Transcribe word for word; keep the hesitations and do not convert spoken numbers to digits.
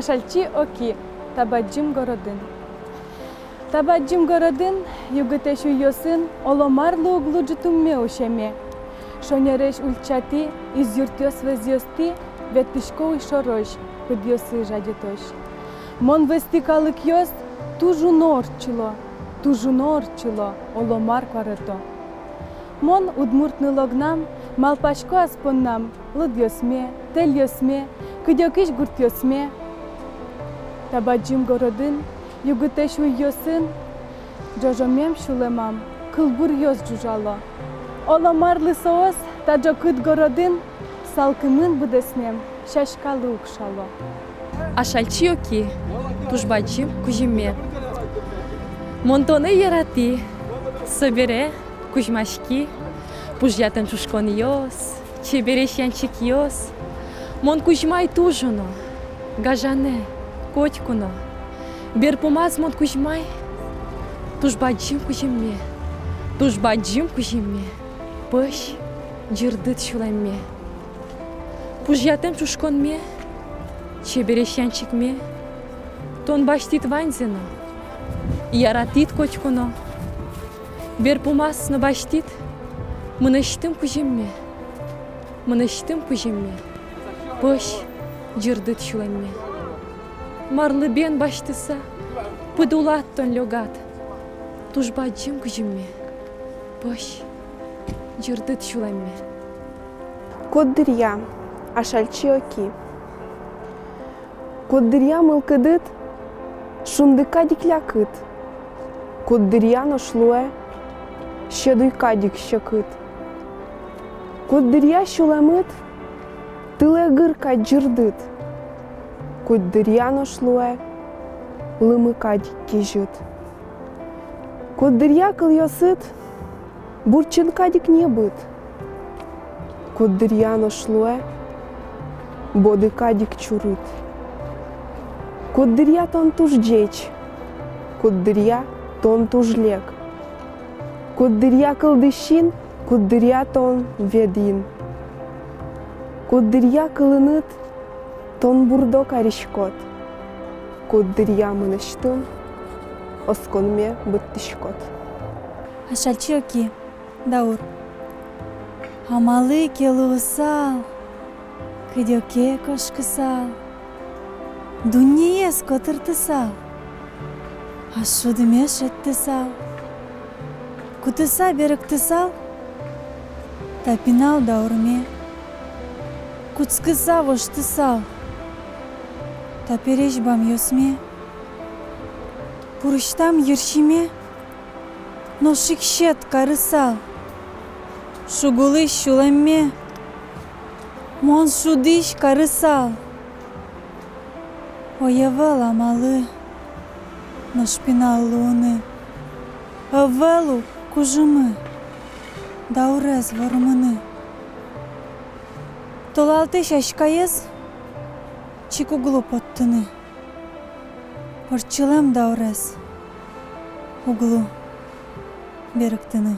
Ашальчи Оки. Та бадӟым городын. Та бадӟым городын, югытэсь уйёсын, оло марлы уг лу ӝытумме усеме. Шонересь ульчатӥ, из юртъёс-вӧзъёстӥ ветлӥсько уйшорозь, пыдъёсы жадьытозь. Мон вӧзтӥ калыкъёс туж уно ортчыло, туж уно ортчыло, оло мар куарэто. Мон, удмурт нылогнам, малпасько ас поннам лыдъёсме, тэльёсме, кыдёкысь гуртъёсме. Та бадӟым городын, югытэсь уйёсын, ӝожомем сюлэмам кылбуръёс ӝужало. Оло марлы соос та ӝокыт городын салкымын быдэсмем сяськалы укшало. Ашальчи Оки. Туж бадӟым кузьымме. Мон тонэ яратӥ, собере кузьмаськи. Пужъятэм ӵушконъёс, чебересь янчикъёс. Мон кузьмай туж уно, гажанэ, котьку но. Берпумаз мон кузьмай туж бадӟым кузьымме, туж бадӟым кузьымме, пӧсь, ӟырдыт сюлэмме. Пужъятэм ӵушконме, чебересь янчикме, тон басьтӥд ваньзэ но, яратӥд котьку но. Берпумаз но басьтӥд мынэсьтым кузьымме, мынэсьтым кузьымме, пӧсь, ӟырдыт сюлэмме. Марлы бен басьтыса, пыд улад тон лёгад туж бадӟым кузьымме, пӧсь, ӟырдыт сюлэмме. Куддыръя. Ашальчи Оки. Куддыръя мылкыдыд шунды кадь ик лякыт, куддыръя нош луэ сьӧд уй кадь ик секыт. Куддыръя сюлэмыд тылэгыр кадь ӟырдыт, куддыръя нош луэ лымы кадь ик кезьыт. Куддыръя кылъёсыд бурчын кадь ик небыт, куддыръя нош луэ боды кадь ик чурыт. Куддыръя тон туж ӟеч, куддыръя тон туж лек. Куддыръя кылды син, куддыръя тон ведӥн. Куддыръя кылыныд тон бурдо кариськод, куддыръя мынэсьтым осконме быдтӥськод. Ашальчи Оки. Даур. Амалы ке луысал, кыдёке кошкысал, дуннеез котыртысал, ас шудме шедьтысал, кутыса берыктысал та пинал даурме, кутскыса воштысал та пересь бамъёсме, пурысьтам йырсиме нош ик сьӧд карысал, шуг улӥсь сюлэмме мон шудӥсь карысал. Ой, ӧвӧл амалы нош пинал луыны, ӧвӧл ук кужымы даурез вормыны. Толалтэ сяськаез чик уг лу поттыны, ортчылэм даурез уг лу берыктыны.